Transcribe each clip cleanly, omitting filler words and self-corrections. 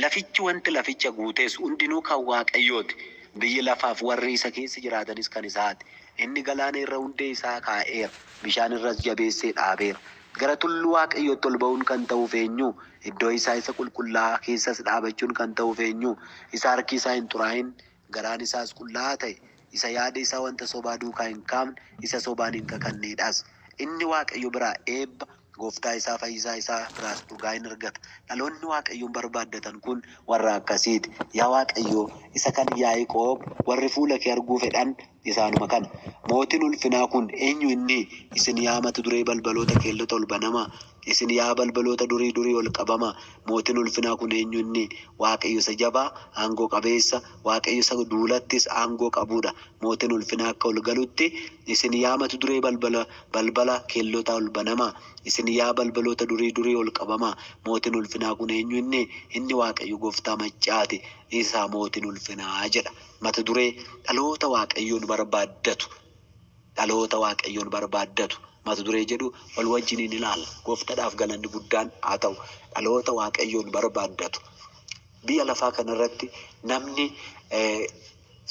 Lafichi wanti laficha guutees hundinuu kan Waaqayyooti. Biyyi lafaaf warri isa keessa jiraatanis kan isaati. Inni galaana irra hundee isaa kaa'eera. Bishaan irras jabeessee dhaabeera. Gara tulluu Waaqayyootti ol ba'uun kan ta'uuf eenyu? Iddoo isaa isa qulqullaa'aa keessas dhaabachuun kan ta'uuf eenyu? Isa harki isaa hin xuraa'in, garaan isaas qullaa'aa ta'e, isa yaada isaa wanta sobaa duukaa hin kaafne, isa sobaan hin kakanneedhas. Inni Waaqayyo biraa eebba, gooftaa isaa fayyisaa isaa biraas dhugaa hin argata. Dhaloonni Waaqayyoon barbaaddatan kun warra akkasiiti. Yaa Waaqayyo, isa kan Yaaqoob warri fuula kee arguu fedhan isaanuma kana. Mootiin ulfinaa kun eenyu inni? Isin yaa mata duree balbaloota keellota ol banamaa. Isin yaa balbaloota durii durii ol qabamaa. Mootiin ulfinaa kun eenyu inni? Waaqayyo isa jabaa, aangoo qabeessa, Waaqayyo isa duulattis aangoo qabudha. Mootiin ulfinaa akka ol galutti isin yaa mata duree balbala keellota ol banamaa. Isin yaa balbaloota durii durii ol qabamaa. Mootiin ulfinaa kun eenyu inni? Inni Waaqayyo gooftaa maccaati. Isaa mootiin ulfinaa jedha. Mata duree dhaloota Waaqayyoon barbaaddatu. Dhaloota Waaqayyoon barbaaddatu. Mata duree jedhu wal wajjiniin ilaalla. Gooftaadhaaf galanni guddaan haa ta'u. Dhaloota Waaqayyoon barbaaddatu. Biyya lafaa kanarratti namni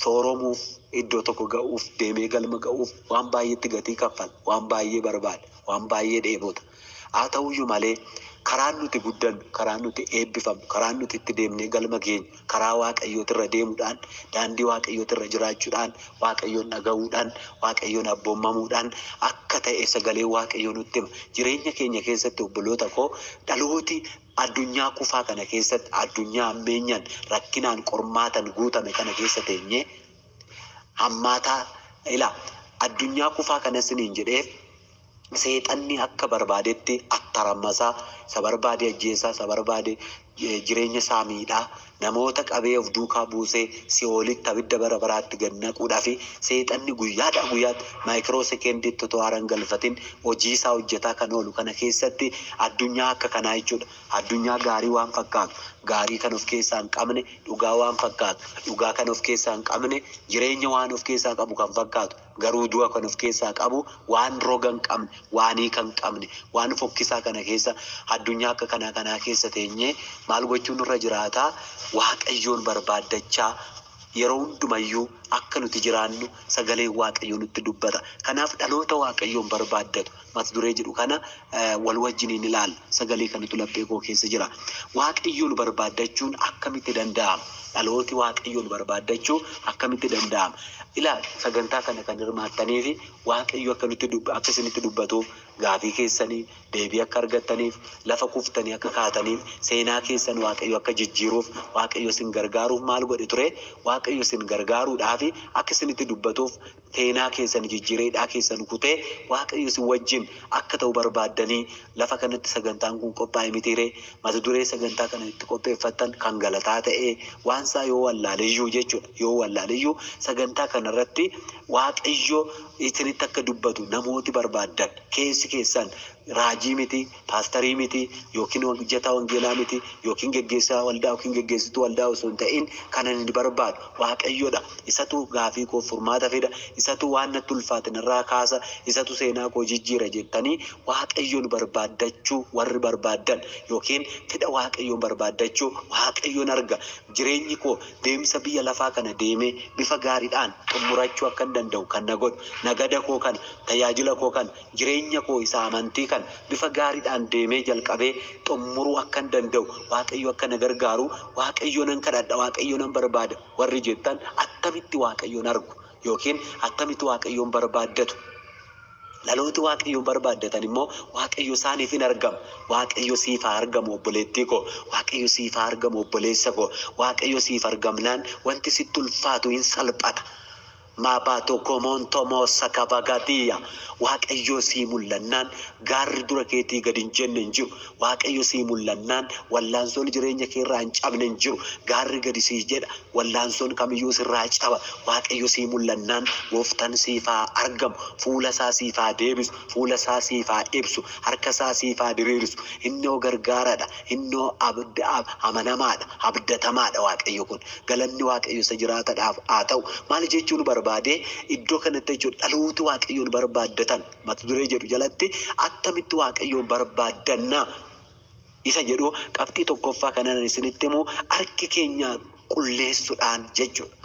sooromuuf, iddoo tokko ga'uuf, deemee galma ga'uuf waan baay'eetti gatii kaffala, waan baay'ee barbaada, waan baay'ee dheebota. Haa ta'uyyuu malee karaan nuti guddannu, karaan nuti eebbifamnu, karaan nuti itti deemnee galma geenyu, karaa Waaqayyootirra deemuudhaan, daandii Waaqayyootirra jiraachuudhaan, Waaqayyoon dhaga'uudhaan, Waaqayyoon abboommamuudhaan akka ta'e sagalee Waaqayyoo nutti hima. Jireenya keenya keessatti obboloota koo, dhalooti addunyaa kufaa kana keessatti, addunyaa hammeenyaan, rakkinaan, qormaatan guutame kana keessa teenyee hammaataa ilaa addunyaa kufaa kana siniin jedheef seexanni akka barbaadetti attarammasaa, isa barbaade ajjeesaa, isa barbaade jireenya isaa miidhaa, namoota qabee of duukaa buusee si'oolitti abidda bara baraatti gad naquudhaa fi seexanni guyyaadhaa guyyaatti maayikiroo sekendiitti otoo haara hin galfatin hojii isaa hojjetaa kan oolu kana keessatti addunyaa akka kanaa jechuudha. Addunyaa gaarii waan fakkaatu, gaarii kan of keessaa hin qabne, dhugaa waan fakkaatu, dhugaa kan of keessaa hin qabne, jireenya waan of keessaa qabu kan fakkaatu, garuu du'a kan of keessaa qabu, waan roga hin qabne, waanii kan qabne, waan fokkisaa kana keessa, addunyaa akka kanaa kanaa keessa teenyee maal gochuun nurra jiraataa? Waaqayyoon barbaaddachaa yeroo hundumayyuu akka nuti jiraannu sagaleen Waaqayyoo nutti dubbata. Kanaaf dhaloota Waaqayyoon barbaaddatu mata duree jedhu kana wal wajjiniin ilaalla. Sagalee kanatu laphee koo keessa jira. Waaqayyoon barbaaddachuun akkamitti danda'ama? Dhalooti Waaqayyoon barbaaddachuu akkamitti danda'ama? Ilaa, sagantaa kana kan hirmaattanii fi Waaqayyo akka nutti akka isinitti dubbatuuf, gaafii keessanii deebii akka argattaniif, lafa kuftanii akka kaataniif, seenaa keessan Waaqayyo akka jijjiiruuf, Waaqayyo isin gargaaruuf maal godhe ture? Waaqayyo isin gargaaruudhaaf akka isinitti dubbatuuf, seenaa keessan jijjiiree hidhaa keessan kutee Waaqayyo isin wajjin akka ta'u barbaaddanii lafa kanatti sagantaan kun qophaa'e mitiiree? Mata duree sagantaa kana itti qopheeffattan kan galataa ta'ee waan isaa yoo wallaaleyyuu jechuudha. Yoo wallaaleyyuu sagantaa kanarratti Waaqayyo isinitti akka dubbatu namooti barbaaddan keessi keessan raajii miti, paastarii miti, yookiin hojjetaa wangeelaa miti, yookiin geggeessaa waldaa yookiin geggeessituu waldaa osoo hin ta'in kan ani barbaadu Waaqayyoodha. Isatu gaafii koo furmaata fida, isatu waan natti ulfaate narraa kaasa, isatu seenaa koo jijjiira jettanii Waaqayyoon barbaaddachuu warri barbaaddan yookiin fedha Waaqayyoon barbaaddachuu, Waaqayyoon arga, jireenyi koo deemsa biyya lafaa kana deemee bifa gaariidhaan xumurachuu akka hin danda'u kan na godhu, nagada koo kana, tajaajila koo kana, jireenya koo isa amantii kana bifa gaariidhaan deemee jalqabee xumuruu akka hin danda'u Waaqayyo akka na gargaaru Waaqayyo nan kadhadha, Waaqayyo nan barbaada warri jettan attamitti Waaqayyoon argu yookiin attamitti Waaqayyoon barbaaddatu? Dhalooti Waaqayyoon barbaaddatan immoo Waaqayyo isaaniif hin argama. Waaqayyo siif haa argamu, obboleettii koo. Waaqayyo siif haa argamu, obboleessa koo. Waaqayyo siif argamnaan wanti sitti ulfaatu hin salphata. Maabaatoo komoontomoo sakabagadiya. Waaqayyo sii mul'annaan gaarri dura keetii gad hin jenne hin jiru. Waaqayyo sii mul'annaan wallaansoon jireenya kee irraa hin cabne hin jiru. Gaarri gadi sii jedha. Wallaansoon kamiyyuu sirraa caba. Waaqayyo sii mul'annaan gooftaan siif haa argamu. Fuula isaa siif haa deebisu. Fuula isaa siif haa ibsu. Harka isaa siif haa diriirsu. Innoo gargaaraadha. Innoo amanamaadha. Abdatamaadha Waaqayyo kun. Galanni Waaqayyo isa jiraatadhaaf haa ta'u. Maal jechuun barbaade iddoo kanatti jechuudha? Dhalooti Waaqayyoon barbaaddatan mata duree jedhu jalatti attamitti Waaqayyoon barbaaddannaa? Isa jedhu qabxii tokkoffaa kanaan isinitti himu harki keenya qulleessuudhaan jechuudha.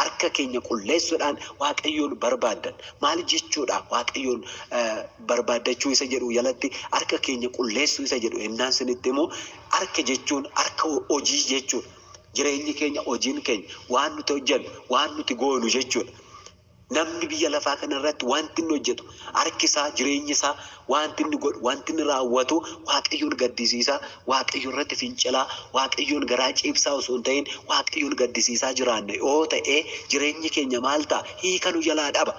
Harka keenya qulleessuudhaan Waaqayyoon barbaaddan. Maal jechuudha Waaqayyoon barbaaddachuu isa jedhu jalatti harka keenya qulleessuu isa jedhu ennaan isinitti himu harka jechuun harka hojii jechuudha. Jireenyi keenya hojiin keenya waan nuti hojjennu waan nuti goonu jechuudha. Namni biyya lafaa kanarratti wanti inni hojjetu harki isaa jireenyi isaa wanti inni godhu wanti inni raawwatu Waaqayyoon gaddisiisaa, Waaqayyo irratti fincilaa, Waaqayyoon garaa ciibsaa osoo hin ta'in Waaqayyoon gaddisiisaa jiraanne yoo ta'e jireenyi keenya maal ta'a? Hiika nu jalaa dhaba.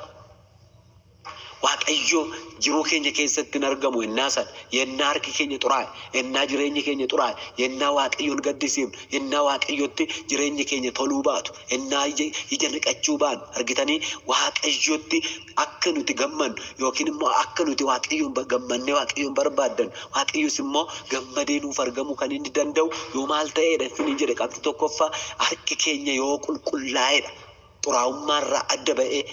Waaqayyo jiruu keenya keessatti hin argamu ennaa sana, yennaa harki keenya xuraa'e, yennaa jireenyi keenya xuraa'e, yennaa Waaqayyoon gaddisiifnu, yennaa Waaqayyotti jireenyi keenya toluu baatu, yennaa ija naqachuu baanu argitanii Waaqayyotti akka nuti gammannu yookiin immoo akka nuti Waaqayyoon gammannee Waaqayyoon barbaaddan Waaqayyos immoo gammadee nuuf argamuu kan inni danda'u yoo maal ta'eedha isiniin jedhe qabxii tokkoffaa harki keenya yoo qulqullaa'eedha. Xuraa'ummaarraa adda ba'ee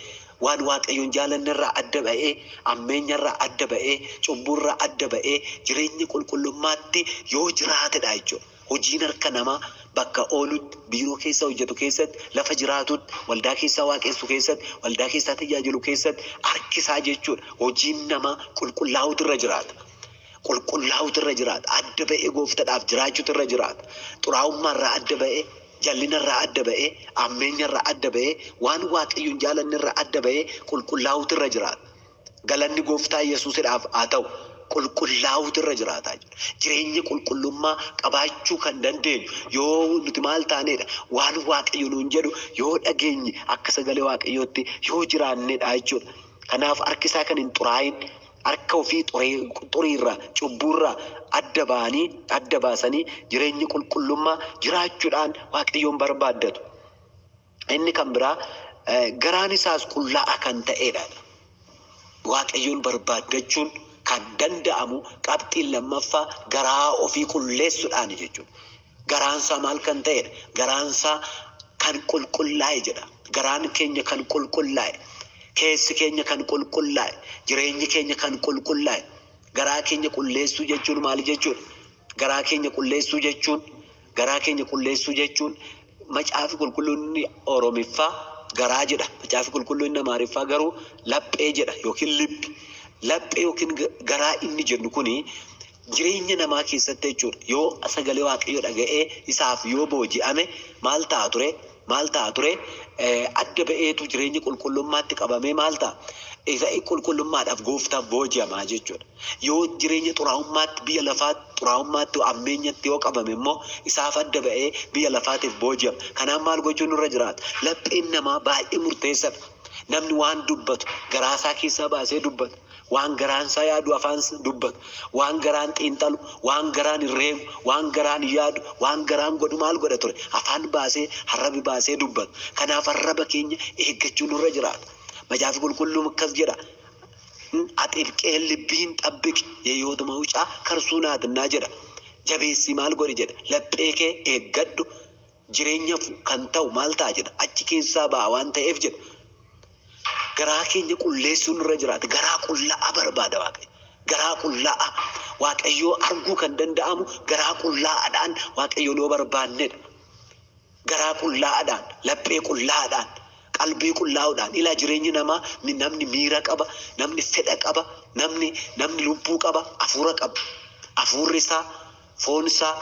waan Waaqayyoon jaalannirraa adda ba'ee ammeenyarraa adda ba'ee cubburraa adda ba'ee jireenya qulqullummaatti yoo jiraatedha jechuudha. Hojiin harka namaa bakka oolutti, biiroo keessa hojjetu keessatti, lafa jiraatutti, waldaa keessaa waaqessu keessatti, waldaa keessaa tajaajilu keessatti harkisaa jechuudha. Hojiin namaa qulqullaa'utu irra jiraata. Qulqullaa'utu irra jiraata. Adda ba'ee gooftadhaaf jiraachuutu irra jiraata. Xuraa'ummaarraa adda ba'ee jallinarraa adda ba'ee ammeenyarraa adda ba'ee waan Waaqayyoon jaalannirraa adda ba'ee qulqullaa'utu irra jiraata. Galanni gooftaa Yesuusidhaaf haa ta'u. Qulqullaa'utu irra jiraata. Jireenya qulqullummaa qabaachuu kan dandeenyu yoo nuti maal taanedha waan Waaqayyo nuun jedhu yoo dhageenye akka sagalee Waaqayyootti yoo jiraannedha jechuudha. Kanaaf harki isaa kan hin xuraa'in harka ofii xuriirraa cubbuurraa adda ba'anii adda baasanii jireenya qulqullummaa jiraachuudhaan Waaqayyoon barbaaddatu. Inni kan biraa garaan isaas qullaa'aa kan ta'edha. Waaqayyoon barbaaddachuun kan danda'amu qabxiin lammaffaa garaa ofii qulleessuudhaan jechuudha. Garaan isaa maal kan ta'edha? Garaan isaa kan qulqullaa'e jedha. Garaan keenya kan qulqullaa'e, keessi keenya kan qulqullaa'e, jireenyi keenya kan qulqullaa'e. Garaa keenya qulleessuu jechuun maal jechuudha? Garaa keenya qulleessuu jechuun garaa keenya qulleessuu jechuun macaafi qulqulluun Oromiffaa garaa jedha. Macaafi qulqulluun Amaariffaa garuu laphee jedha yookiin libbi. Laphee yookiin garaa inni jennu kuni jireenya namaa keessatti jechuudha. Yoo sagalee Waaqayyoo dhaga'ee isaaf yoo booji'ame maal ta'a ture? Maal ta'a ture? Adda ba'eetu jireenya qulqullummaatti qabamee maal ta'a? Isa qulqullummaadhaaf gooftaaf booji'amaa jechuudha. Yoo jireenya xuraa'ummaatti biyya lafaatti xuraa'ummaatti ammeenyatti yoo qabame immoo isaaf adda ba'ee biyya lafaatiif booji'ama. Kanaaf maal gochuun nurra jiraata? Lapheen namaa baay'ee murteessaadha. Namni waan dubbatu garaasaa keessaa baasee dubbata. Waan garaan isaa yaadu afaan dubbata. Waan garaan xiinxalu, waan garaan hin reegu, waan garaan yaadu, waan garaan godhu maal godha ture? Afaan baasee, arrabi baasee dubbata. Kanaaf arraba keenya eeggachuu nurra jiraata. Macaafi qulqulluun akkas jedha. Axilqee libbiin xabbiqi yeyoota mawucaa karsuu naatinaa jedha. Jabeessi maal godhi jedha. Laphee kee eeggadhu jireenyaaf kan ta'u maal ta'a jedha. Achi keessaa ba'a waan ta'eef jedha. Garaa keenya qulleessuun nurra jiraata. Garaa qullaa'aa barbaada Waaqayyo. Garaa qullaa'aa Waaqayyoo arguu kan danda'amu garaa qullaa'aadhaan Waaqayyoon yoo barbaannedha. Garaa qullaa'aadhaan, laphee qullaa'aadhaan, qalbii qullaa'uudhaan. Ilaa jireenyi namaa namni miira qaba, namni fedha qaba, namni lubbuu qaba, hafuura qaba. Hafuurri isaa, foon isaa,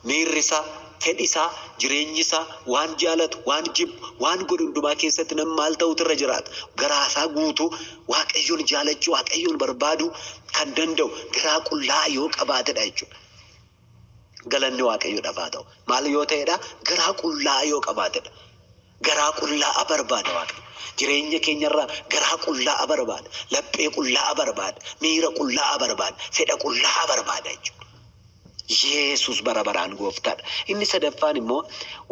miirri isaa, fedhi isaa, jireenyi isaa, waan jaalatu, waan jibbu, waan godhu hundumaa keessatti namni maal ta'utu irra jiraata? Garaa isaa guutuu Waaqayyoon jaalachuu, Waaqayyoon barbaaduu kan danda'u garaa qullaa'aa yoo qabaatedha jechuudha. Galanni Waaqayyoodhaaf haa ta'u. Maal yoo ta'edha? Garaa qullaa'aa yoo qabaatedha. Garaa qullaa'aa barbaada Waaqayyo. Jireenya keenyarraa garaa qullaa'aa barbaada. Laphee qullaa'aa barbaada. Miira qullaa'aa barbaada. Fedha qullaa'aa barbaada jechuudha. Yesus bara baraan gooftaadha. Inni sadaffaan immoo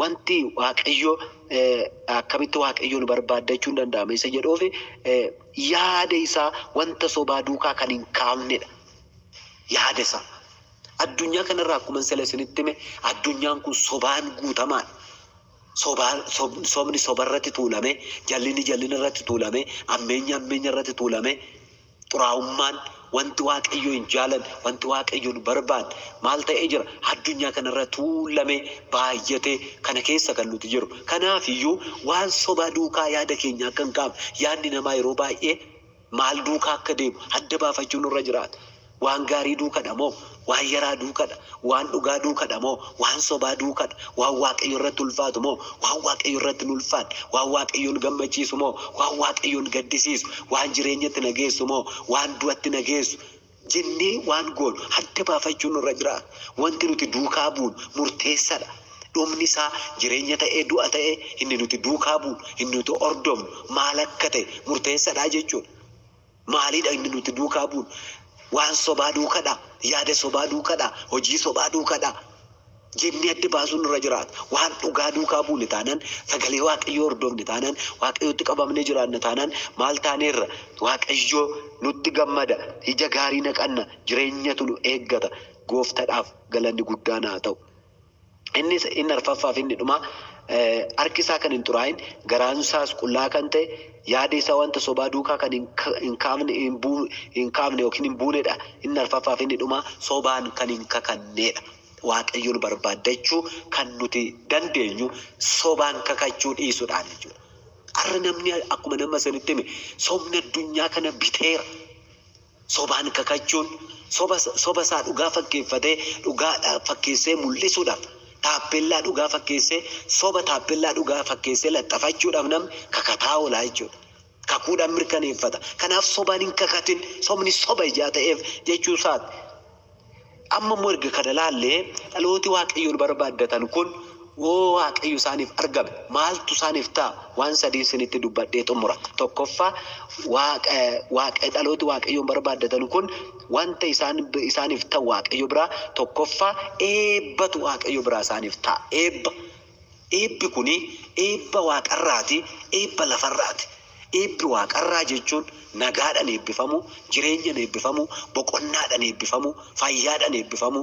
wanti Waaqayyo akkamitti Waaqayyoon barbaaddachuu hin danda'ame isa jedhuuf yaada isaa wanta sobaa duukaa kan hin kaafnedha. Yaada isaa. Addunyaa kanarraa akkuma sila isinitti hime addunyaan kun sobaan guutamaadha. Sobni sobarratti tuulame, jallinni jallina irratti tuulame, ammeenyi ammeenya irratti tuulame, xuraa'ummaan Wanti Waaqayyo hin jaalanne, wanti Waaqayyo hin barbaanne maal ta'ee jira? Addunyaa kanarra tuulamee baay'atee kana keessa kan nuti jiru. Kanaaf iyyuu waan sobaa duukaa yaada keenya akka hin kaafne, yaadni namaa yeroo baay'ee maal duukaa akka deemu adda baafachuun nurra jiraata. Waan gaarii duukadha moo waan yaraa duukadha? Waan dhugaa duukadha moo waan sobaa duukadha? Waan Waaqayyo irratti ulfaatu moo waan Waaqayyo irratti hin ulfaanne? Waan Waaqayyoon gammachiisu moo waan Waaqayyoon gaddisiisu? Waan jireenyatti na geessu moo waan du'atti na geessu? Jennee waan goonu adda baafachuun nurra jiraata. Wanti nuti duukaa buunu murteessadha. Dhumni isaa jireenya ta'ee du'a ta'ee inni nuti duukaa buunu, inni nuti hordofnu maal akka ta'e murteessadha jechuudha. Maalidha inni nuti duukaa buunu? Waan sobaa duukadha, yaada sobaa duukadha, hojii sobaa duukadha jennee adda baasuun nurra jiraata. Waan dhugaa duukaa buune taanaan, sagalee Waaqayyoo hordofne taanaan, Waaqayyootti qabamnee jiraanna taanaan maal taaneerra? Waaqayyoo nutti gammada, ija gaarii naqanna, jireenyatu nu eeggata. Gooftadhaaf galanni guddaan haa ta'u. Innis inni arfaffaaf inni dhumaa harki isaa kan hin xuraa'in, garaan isaas qullaa kan ta'e, yaada isaa wanta sobaa duukaa kan hin kaafne yookiin hin buunedha. Inni arfaffaaf inni dhumaa sobaan kan hin kakannedha. Waaqayyoon barbaaddachuu kan nuti dandeenyu sobaan kakachuu dhiisuudhaan jechuudha. Har'a namni akkuma nama sanitti hime sobni addunyaa kana biteera. Sobaan kakachuun soba isaa dhugaa fakkeeffatee dhugaadha fakkeessee mul'isuudhaaf, taappellaa dhugaa fakkeessee soba taappellaa dhugaa fakkeessee laxxafachuudhaaf namni kakataa oolaa jechuudha. Kakuudhaan mirkaneeffata. Kanaaf sobaan hin kakatin, sobni soba ijaa ta'eef jechuu isaati. Amma immoo erga kana laallee dhalooti Waaqayyoon barbaaddatan kun woo Waaqayyo isaaniif argame maaltu isaaniif ta'a? Waan sadii isinitti dubbadhee xumura. Tokkoffaa, dhalooti Waaqayyoon barbaaddatan kun wanta isaaniif ta'u Waaqayyo biraa, tokkoffaa eebbatu Waaqayyo biraa isaaniif ta'a. Eebba. Eebbi kuni eebba waaqarraati, eebba lafarraati. Eebbi waaqarraa jechuun nagaadhaan eebbifamu, jireenyaan eebbifamu, boqonnaadhaan eebbifamu, fayyaadhaan eebbifamu,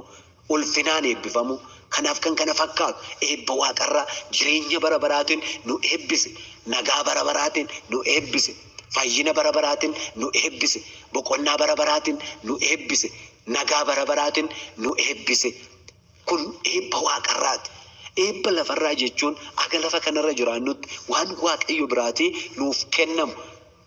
ulfinaan eebbifamu. Kanaaf kan kana fakkaatu eebba waaqarraa jireenya bara baraatiin nu eebbise, nagaa bara baraatiin nu eebbise, fayyina bara baraatiin nu eebbise, boqonnaa bara baraatiin nu eebbise, nagaa bara baraatiin nu eebbise. Kun eebba waaqarraati. Eebba lafarraa jechuun aga lafa kanarra jiraannutti waan Waaqayyo biraatii nuuf kennamu,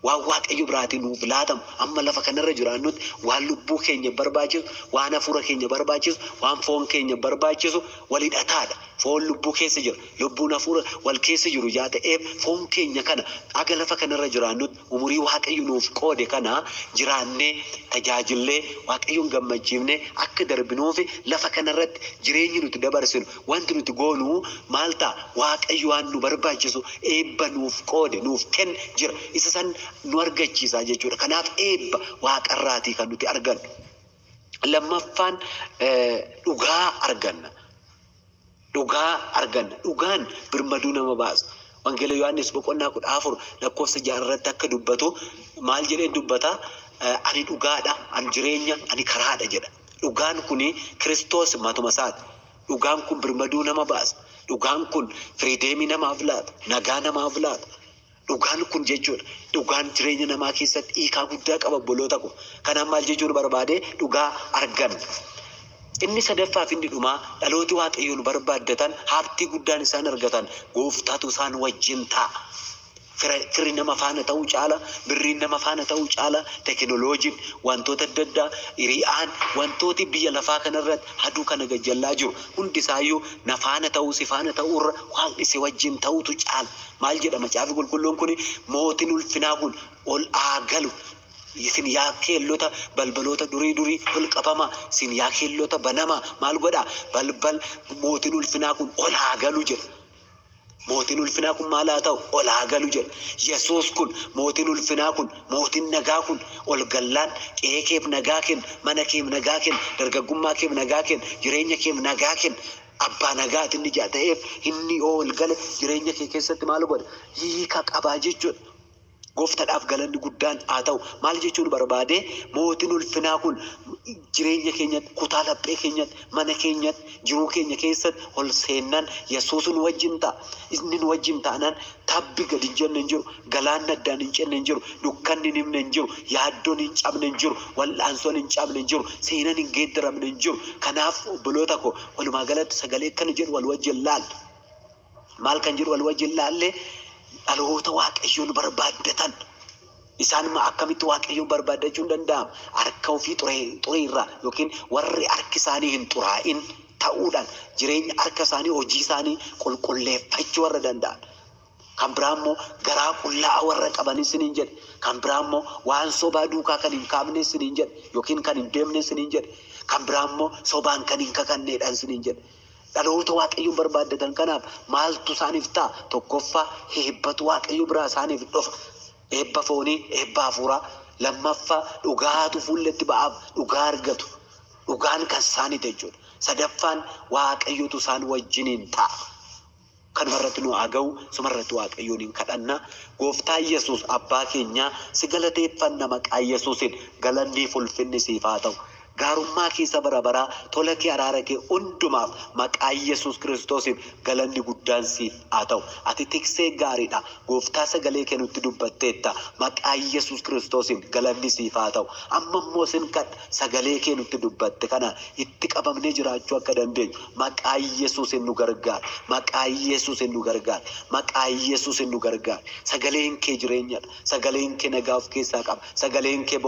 waan Waaqayyo biraatii nuuf laatamu, amma lafa kanarra jiraannutti waan lubbuu keenya barbaachisu, waan hafuura keenya barbaachisu, waan foon keenya barbaachisu walhidhataadha. Foon lubbuu keessa jira, lubbuun hafuura wal keessa jiru yaa ta'eef foon keenya kana aga lafa kanarra jiraannutti umurii Waaqayyo nuuf qoode kana jiraannee tajaajillee Waaqayyoon gammachiifnee akka darbinuufi lafa kanarratti jireenyi nuti dabarsinu wanti nuti goonu maal ta'a? Waaqayyo waan nu barbaachisu eebba nuuf qoode nuuf kenne jira. Isa san nu argachiisa jechuudha. Kanaaf eebba waaqarraatii kan nuti argannu. Lammaffaan dhugaa arganna. Dhugaa arganna. Dhugaan birmaduu nama baasa. Wangeela Yohaannis boqonnaa 14 lakkoofsa 6 irratti akka dubbatu maal jedhee dubbata? Ani dhugaadha, ani jireenya, ani karaadha jedha. Dhugaan kuni Kiristoos matuma isaati. Dhugaan kun birmaduu nama baasa. Dhugaan kun firiideemii namaaf laata, nagaa namaaf laata. Dhugaan kun jechuudha. Dhugaan jireenya namaa keessatti hiikaa guddaa qaba obboloota ko. Kanaaf maal jechuun barbaade? Dhugaa arganna. Inni sadaffaaf inni dhumaa dhalooti Waaqayyoon barbaaddatan haabtii guddaan isaan argatan gooftaatu isaan wajjin ta'a. Firri nama faana ta'uu caala, birriin nama faana ta'uu caala, teekinooloojiin wantoota adda addaa, hiri'aan wantooti biyya lafaa kanarratti aduu kana gajjallaa jiru hundi isaayyuu na faana ta'uu si faana ta'uurra Waaqni si wajjin ta'utu caala. Maal jedha macaafi qulqulluun kuni? Mootiin ulfinaa kun ol haa galu. Isin yaa keellota balbaloota durii durii ol qabama, isin yaa keellota banama maal godhaa? Balbal mootiin ulfinaa kun ol haa galu jedha. Mootiin ulfinaa kun maal haa ta'u? Ol haa galu jedha. Yesuus kun mootiin ulfinaa kun mootiin nagaa kun ol gallaan qe'ee keef nagaa kenna, mana keef nagaa kenna, dargaggummaa keef nagaa kenna, jireenya keef nagaa kenna. Abbaa nagaati inni jaa ta'eef inni ol gale jireenya kee keessatti maal godha? Hiika qabaa jechuudha. Gooftadhaaf galanni guddaan haa ta'u. Maal jechuun barbaade? Mootiin ulfinaa kun Jireenya keenyatti, kutaa laphee keenyatti, mana keenyatti, jiruu keenya keessatti ol seennaan Yesuus nu wajjin ta'a. Inni nu wajjin taanaan tabbi gadi hin jenne hin jiru, galaanni addaan hin cenne hin jiru, dukkanni hin himne hin jiru, yaaddoon hin cabne hin jiru, wal'aansoon hin cabne hin jiru, seenaan hin geeddaramne hin jiru. Kanaaf obboloota koo, walumaa galatti sagalee akkana jedhu wal wajjin laalla. Maal kan jedhu wal wajjin laallee? Dhaloota Waaqayyoon barbaaddatan. Isaan akkamitti Waaqayyoon barbaaddachuun danda'ama? Harka ofii xuriirraa yookiin warri harki isaanii hin xuraa'in ta'uudhaan jireenya harka isaanii, hojii isaanii qulqulleeffachuu warra danda'an. Kan biraa immoo garaa qullaa warra qaban isiniin jedhe. Kan biraa immoo waan sobaa duukaa kan hin kaafne isiniin jedhe yookiin kan hin deemne isiniin jedhe. Kan biraa immoo sobaan kan hin kakanneedhaan isiniin jedhe. Dhaloota Waaqayyoon barbaaddatan kanaaf maaltu isaaniif ta'a? Tokkoffaa, eebbatu Waaqayyo biraa isaaniif dhufa. Eebba foonii, eebba hafuuraa. Lammaffaa, dhugaatu fuulletti ba'aaf, dhugaa argatu. Dhugaan kan isaaniiti jechuudha. Sadaffaan, Waaqayyotu isaan wajjiniin ta'a. Kanuma irratti nu haa ga'u, sumarratti Waaqayyoon hin kadhanna. Gooftaa Yesuus, Abbaa keenyaa, si galateeffanna. Maqaa Yesuusin galanni ulfinni siif haa ta'u. Gaarummaa keessa bara baraa, tola kee, araara kee hundumaaf maqaa Yesuus Kiristoosiin galanni guddaan siif haa ta'u. Ati tiksee gaariidha. Gooftaa, sagalee kee nutti dubbatteetta. Maqaa Yesuus Kiristoosiin galanni siif haa ta'u. Amma immoo sin kadha, sagalee kee nutti dubbatte kana itti qabamnee jiraachuu akka dandeenyu maqaa Yesuusin nu gargaara. Maqaa Yesuusin nu gargaara. Maqaa Yesuusin nu gargaara. Sagaleen kee jireenyadha. Sagaleen kee nagaa of keessaa qaba. Sagaleen kee